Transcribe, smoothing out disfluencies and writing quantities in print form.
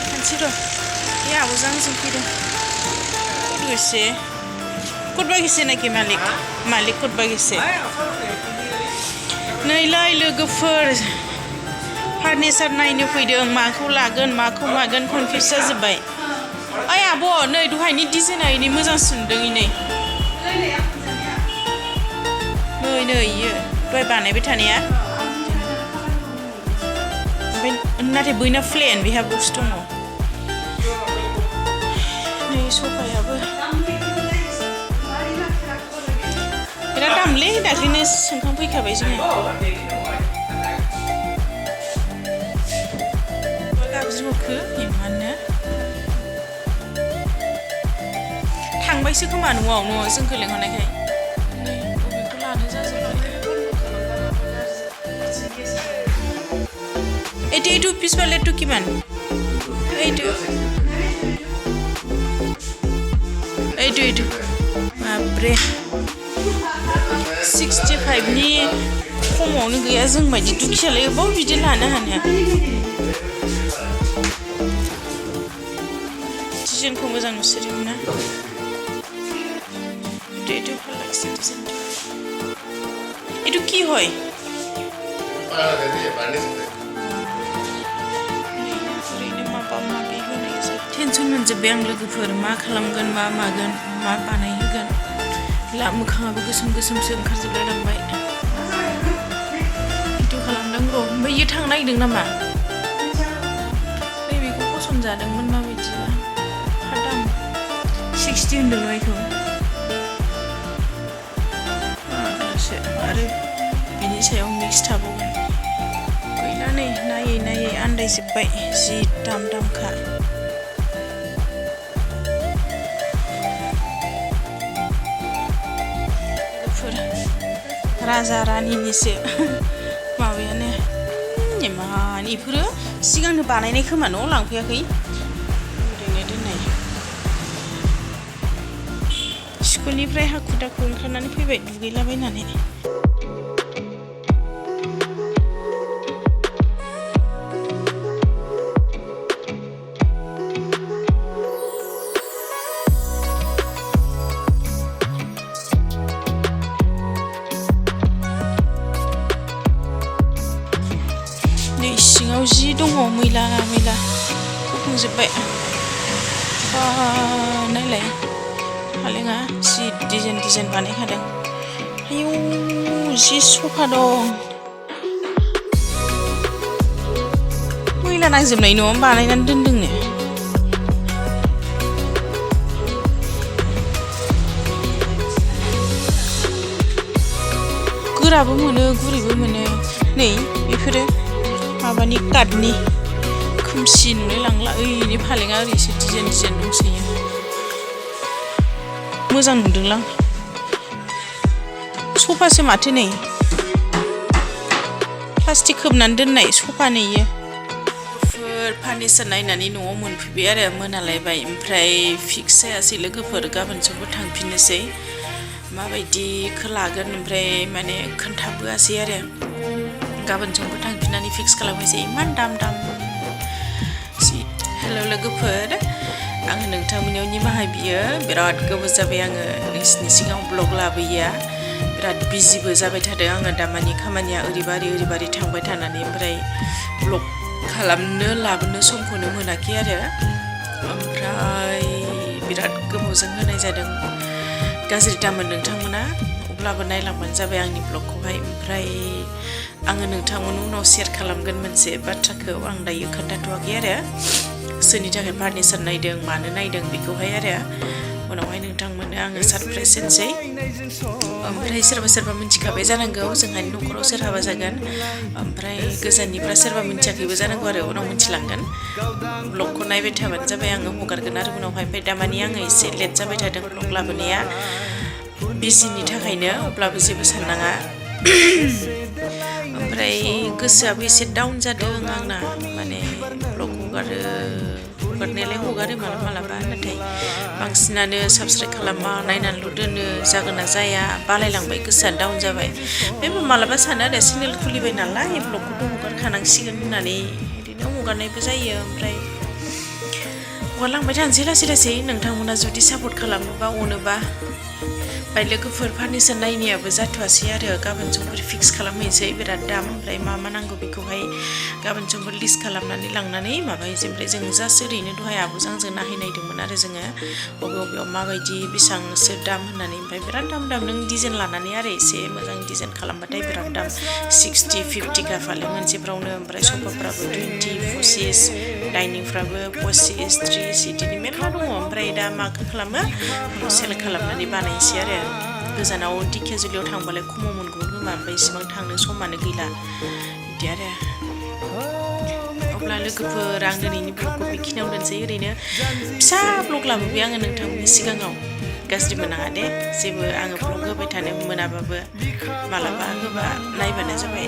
खानसै र' बे आब'जों आंजों फैदों लोगोसे कतबा गेसे नाखि मालिक कतबा गेसे नैलाय लोगोफोर फार्निचार नायनो फैदों माखौ लागोन माखौ मागोन कनफिउस जाजोब्बाय ओइ आब' नै दहायनि डिजाइना इनै मोजां सुनदों इनै नै इयो दहाय बानायबाय थानाया ओमफ्राय नाथाय बैना प्लेन बेहा बक्स दङ नै सफायाबो बिराद दामलै दाख्लैनो सोंखांफैखाबाय जोङो गाबज्रिहरखो इमाननो थांबायसो खोमा न'आव जोंखौ लेंहरनायखाय नै बबेखौ लानो जाजोब्बाय এইটো পিছ পালেটো কিমান এইটো बाबरे 65 नि खमावनो गैया जों बायदि दुखियालाय अबाव बिदि लानो हानो डिजाइनखौ मोजां नुसोदों ना এইটো ভাল লাগছে ডিজাইনটো এইটো কি হয় टेनसन मोनजोब्बाय आं लोगोफोर मा खालामगोन मा मागोन मा बानायहोगोन मोखाङाबो गोसोमसो ओंखारजोबलाय लांबाय भिडिअ खालामनांगौ ओमफ्राय इयो थांनो नागिरदों नामा बेखौ पसन्द जादोंमोन माबायदिबा हा दाम 60 होनदोंल' बेखौ आरो बिनि सायाव मिक्स थाबावगोन गैला नै नायै आन्दायजोब्बाय जि दामखा राजा रानिनिसो माबायानो इमान इफोरो सिगांनो बानायनाय खोमा न'आव लांफैयाखै ओरैनो दोननाय स्कुलनिफ्राय हाखु दाखु ओंखारनानै फैबाय दुगैलाबायनानै सिङाव जि दङ मैला गुफुंजोब्बाय नायलाय फालेङा जि डिजाइन बानायखादों आयौ जि सफा दं मैला नांजोबनाय न'आव बानायनानै दोनदोंनो गोराबो मोनो गुरैबो मोनो नै बेफोरो माबानि काटनि खोमसि नुलाय लांला ओइनि फालेङा ओरैसो डिजाइन दंसोयो मोजां नुदोंलां सफासो माथो नै प्लास्टिक खोबनानै दोननाय सफा नै इयो फार्निचार नायनानै न'आव मोनफैबाय आरो मोनालायबाय ओमफ्राय फिक्स जायासै लोगोफोर गाबोन समफोर थांफिननोसै माबायदिखौ लागोन ओमफ्राय माने खोन्थाबोआसै आरो गाबोन समफोर थांफिननानै फिक्स खालामनोसै इमान दाम हेल' लोगोफोर आङो नोंथांमोननियाव निमाहा बियो बिराद गोबाव जाबाय आङो नोंसिनि सिगाङाव ब्लग लाबोयैया बिराद बिजिबो जाबाय थादों आङो दामानि खामानिया ओरैबारै थांबाय थानानै ओमफ्राय ब्लग खालामनो लाबोनो समखौनो मोनाखै आरो ओमफ्राय बिराद गोबावजों होनाय जादों गाज्रि दामोन नोंथांमोना अब्लाबो नायलांबानो जाबाय आंनि ब्लगखौहाय ओमफ्राय आङो नोंथांमोन उनाव शेयार खालामगोन मोनसे बाथ्राखौ आं दायो खोन्थाथ'वाखै आरो सोरनि थाखाय फार्निचार नायदों मानो नायदों बेखौहाय आरो उनावहाय नोंथांमोननो आङो सारप्राइज होनोसै ओमफ्राय सोरबा मिन्थिखाबाय जानांगौ जोंहानि न'खराव सोर हाबा जागोन ओमफ्राय गोजाननिफ्रा सोरबा मिन्थियाखैबो जानांगौ आरो उनाव मिन्थिलांगोन ब्लगखौ नायबाय थाबानो जाबाय आङो हगारगोन आरो उनावहाय ओमफ्राय दामानि आङो एसे लेट जाबाय थादों ब्लग लाबोनाया बिजिनि थाखायनो अब्लाबो जेबो साननाङा ओमफ्राय गोसोआबो एसे डाउन जादों आंना माने ब्लग हगारनायालाय हगारो मालाबा नाथाय बांसिनानो साबस्क्राइब खालामा नायनानैल' दोनो जागोन ना जाया बालायलांबाय गोसोआ डाउन जाबाय बेबो मालाबा सानो आरो चेनेल खुलिबाय नालाय ब्लगखौथ' हगारखानांसिगोन होननानै ओरैनो हगारनायबो जायो ओमफ्राय हगारलांबाय थानोसै लासै लासै नोंथांमोना जुदि सापर्ट खालामोबा अनोबा ओमफ्राय लोगोफोर फार्निचार नायनायाबो जाथ'वासै आरो गाबोन समफोर फिक्स खालामहैनोसै बिराद दाम ओमफ्राय मा मा नांगौ बेखौहाय गाबोन समफोर लिस्ट खालामनानै लांनानै माबाहैसै ओमफ्राय जों जास्ट ओरैनो दहाय आब'जों आंजों नायहैनायदोंमोन आरो जोङो बबेयाव माबायदि बेसेबांसो दाम होननानै ओमफ्राय बिराद दाम नों डिजाइन लानानै आरो एसे मोजां डिजाइन खालामबाथाय बिराद दाम 60 50 फाले मोनसेफ्रावनो ओमफ्राय सफाफ्राबो 20 25 डाइनिंफ्राबो 25 30 इदिनो मेरला दङ ओमफ्राय दा माखौ खालामो सेल खालामनानै बानायनोसै आरो गोजानाव दिखियाजुलियाव थांबालाय खमाव मोनगौमोन खोमा ओमफ्राय इसेबां थांनो समानो गैला बिदि आरो अब्ला लोगोफोर आं दिनैनि ब्लगखौ बेखिनियाव दोनसै ओरैनो फिसा ब्लग लाबोबाय आङो नोंथांमोननि सिगाङाव गाज्रि मोनाङा दे जेबो आङो ब्लग होबाय थानो मोनाबाबो मालाबा होबा नायबानो जाबाय